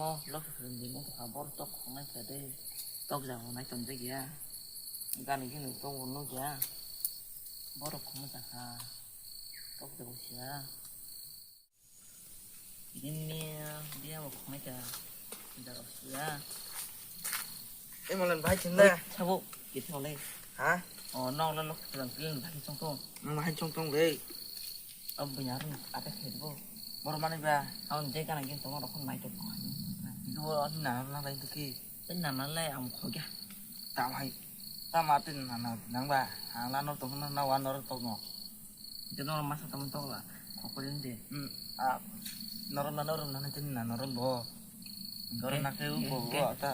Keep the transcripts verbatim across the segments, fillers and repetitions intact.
O, lok khwrwng di, mung kha bor tok khongnai kha de. Tok jago nai tong de ya. Gani gini tok wono ya. Bor khong ta kha. Tok jago sia. Bini dia bo khongnai kha. Jaro sia. Eh, malan bhai chinda. Sabo, kita oleh. Ha? Oh, no, no, no, kita bilang bhai song tong. Bhai song tong le. Abo bunya rok ate khe bo. Bor mani ba, ang je kana gin tongma rok nai to. Idu bo na na lai to ki. Te na na lai am kho kya. Ta bhai. Ta ma te na na nang ba. Ang la no to na na wa no to no. Te no masa tam to la. Kho ko de. Hmm. A. Noro na noro na te na noro bo. Noro na ke bo ta.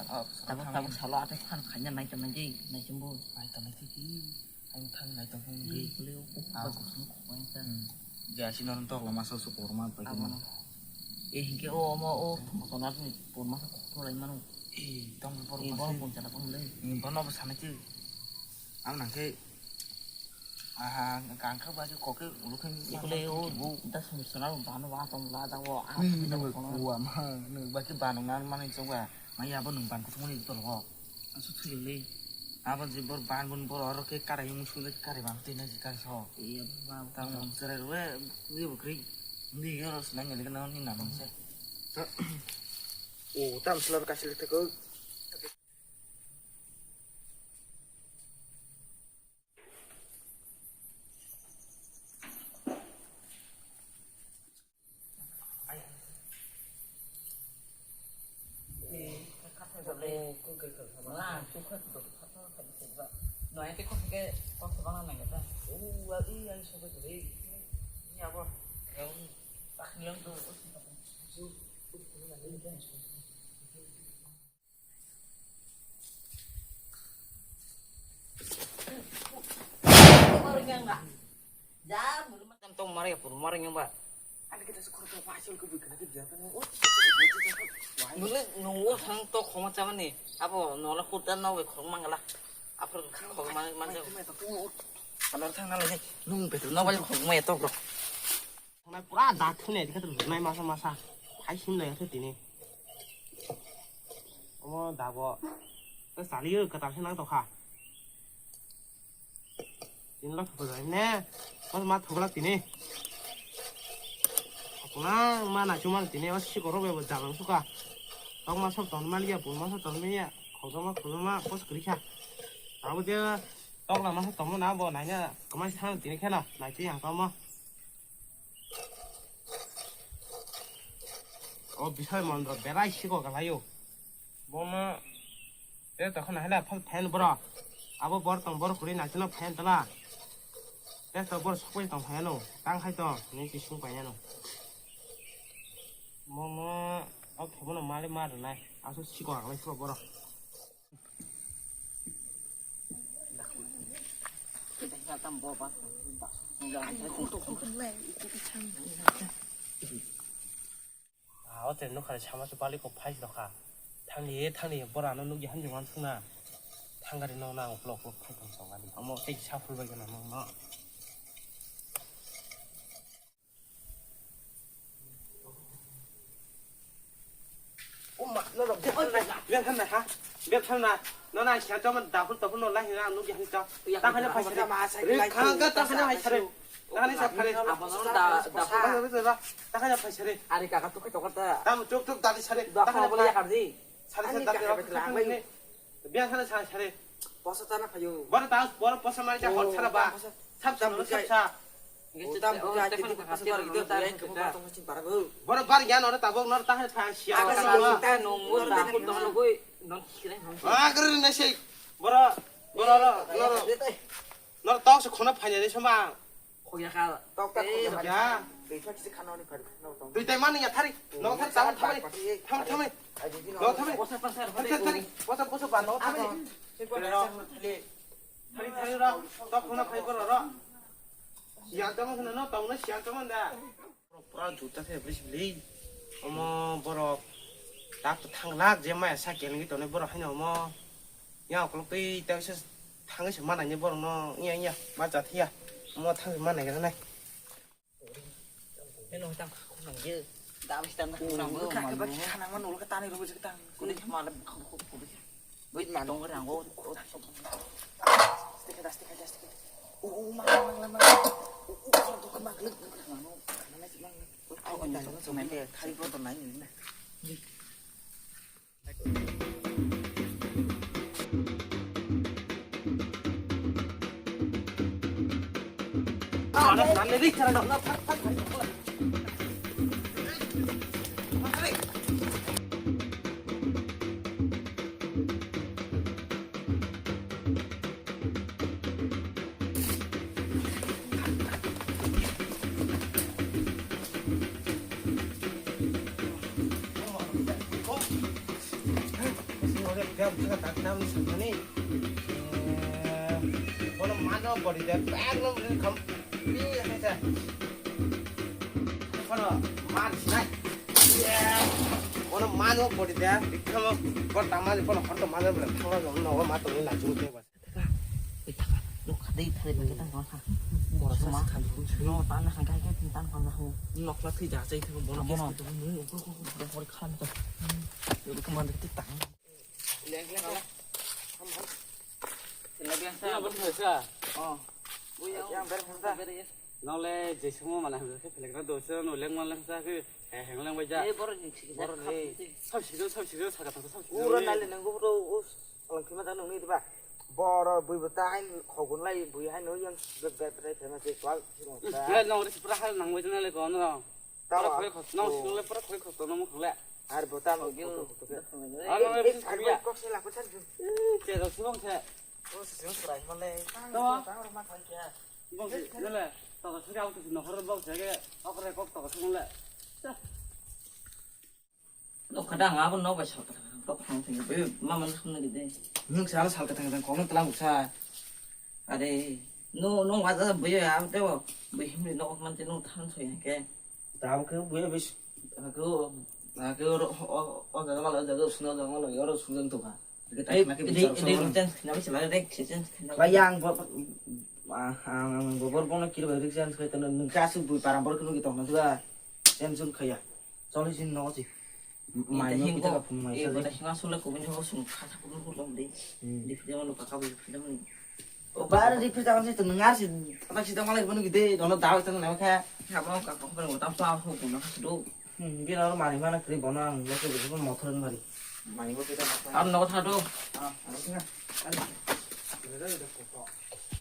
Tabuk tabuk salo ate khan khanya nai to nai je nai chimbo. Nai to nai ki. Ang thang nai tong hwn di. Kule o kok ba kok kok kok ta. Hmm. Dia si noron tok lama so so korma pai kama. Abo no. Eh, hingke o omo o motonar ni porma sa kok to lai mano. Eh, tong bor. Eh, bor pon chala pon le. Eh, bono bo sana ki. Ang nang ke. Aha, kang kha ba ki kok ke ulo khe. Kule o da sum sana bano wa tong la da o. Hmm, no ko wa ma, no ba ki bano ngar mani chong ba. Mai abo nung ban kuthumani tolgo. Asu thuyole. Abo je bor ban bun bor oro ke karai yung sule karai bang twi na ji karai so. Iya, bang. Tang mung cherai rwe, wi bo kri. Ndi yo ros nang ngeli kana ni nam se. O, tam sula ka sile te ko. Tong mare pur mare nyong ba. Nule nungo sang to khoma chamani. Abo nola khurta no we khorok mangala. Aphro khorok man man. Ano thang na le nung betul no ba khorok ma to bro. Nai pura da thune dikha tu nai masa masa. Hai sim nai thu tini. Omo da bo. Ta sali yo kata se nang to kha. Tin lok thok jai ne. Mas ma thok lak tini. Kuna ma na chuman tini mas si koro be jang suka. Tok ma sok ton mal ya, pun ma sok ton mal ya. Khojoma khojoma pos kri kha. Abo de tok la ma sok ton na bo nai na. Kama si thang tini khela. Nai ti yang kama. O bisai mondro berai siko galayo. Bono te tokhan haila phal phayan boro. Abo bor tong bor kuri naisino phayan tala. Te to bor sokoi tong phayano. Tang khai to ni si sung phayano. Momo o khemono mali mar nai. Aso siko galai siko boro. Ah, o tei nokha ni sama se balik kok phai se nokha. Thangni, thangni, bora no nukya han jong uansuk na. Thang gari no nang uklok uklok phai tong song ani. Omo tei sa phul bai gana nang no. Bia thanai ha? Bia thanai. No na siya choma dapur tapur no lahi na nukya han cha. Takhane phai sare. Khang ka takhane phai sare. Takhane sa phai. Abo no da da. Takhane phai sare. Ari kaka tu kito kata. Tam chuk chuk dali sare. Da khang bole yakar di. Sare sare dali. Biang sana sare sare. Posa tana phayo. Bor ta bor posa mari cha hor sara ba. Sab sab sab sa. Tam buka jadi posa mari do biang ke ba tong sin para go. Bor bar yan ora tabok nor ta ha pha sia. Aga sa ta no mo da ko do lo goi no kire no. Agre na sei. Bor bor nor nor ta se khona phanya de sama. Khoya kha. Tok tak khoya. Ya. Dei thak si khana ni phar khana tong. Dui tai mani ya thari. No thari tang thamai. Tham thamai. No thamai. Posa pasar. Thari thari. Posa posa ba no thamai. Thari thari ra. Tok khona phai ko ra. Siang tamo khona no tong na siang tamo da. Pura juta se bris bli. Omo borok tak to thang lak je maya sa keleng to ne borok haino omo. Ya okolog tei tak se thang se mana ni borok no iya iya ma jat ya. Omo thang se mana ga nai. Eno tang khong nang je. Tabis tang. Ulu ka, ba, khana man ulu ka tani rogo jek tang. Kuni mala, kuni. Wait, man. Tong rang go. Stika, stika, stika. U, u, mang, mang, mang, mang. U, u, mang, mang, mang. Lu, lu, mang, mang. Ai, tong, tong, tong, tong, tong. Thai go to nai ni na. Bono mano body da, bag no ri kham, ri hai da. Bono man sinai. Bono mano body da, ri kham, bono tamani, bono horto mano bela, thangna no, no, ma to ni na ju te ba. Oi, thaka, nokha dei thari bai khe tang kha. Borok sa khan. No, tan na khan kai kai tan kha na ho. Nokla thwi ja chai thwi bono. Bono. Gas tu nung ko ko ko ko khalam ta. Yo ko man tik tang. Leng leng. Leng leng. Leng leng. Oh. Yang ber khan ta. Nole je sumo mana khe leng na do se no leng man leng sa khe. He, he, lang bai ja. Eh, borok ni sigi borok ni. Sab sigi, sab sigi, saka tang, sab sigi. Ura nali nang go bro, us. Alang khima ta nang ni ba. Boro bui bo ta hain khogun lai bui hain no yang be be be khema se kwal. Le nang ri pura hal nang bai na le ko no. Ta pura khoi khos, nang sing le pura khoi khos no mo khle. Ar bo ta mo gil. Ar nang le sing ya. Kok se la ko chan ju. Che do sibong se. O se sing surai mo le. Ta. Ta ro ma khai kya. Bong se le. Ta ko sing au tu no hor bong se ke. Okre kok ta ko sing le. Nokha da ang abo nok bai sal kwthang kwthang tok thang thang be ma man khum nang de. Nwng sa sal kwthang kwthang kok no tlang sa. Are no nong wa da be ya te bo be him ni nok man te nong than soi ke. Tam ke be bis. Ko ko ro o o da ma la da ko sno da ma la yo ro sung to ka. Bayang bo ang bo bor bono kiri bai rik chance khai tano nung kasu bui param bor kunu tong na dua chance sun khaya choli sin no si mai no kita ka phung mai sa. Bata hinga sule ko bin ho sung kha tha ko ko lom de. Di phide mo ka ka bi phide mo. O bar di phide mo to ngar si ta si ta malai bono gide dono daw ta na kha. Ha ba ka ko ba ta pa ho ko na do. Hmm, bini oro manwi mana kwrwi bono ang loko bwswkno mothor wng mari. Manwi bo kisa mothor. Ang nogo thado. Ah, ang kisa. Ang kisa.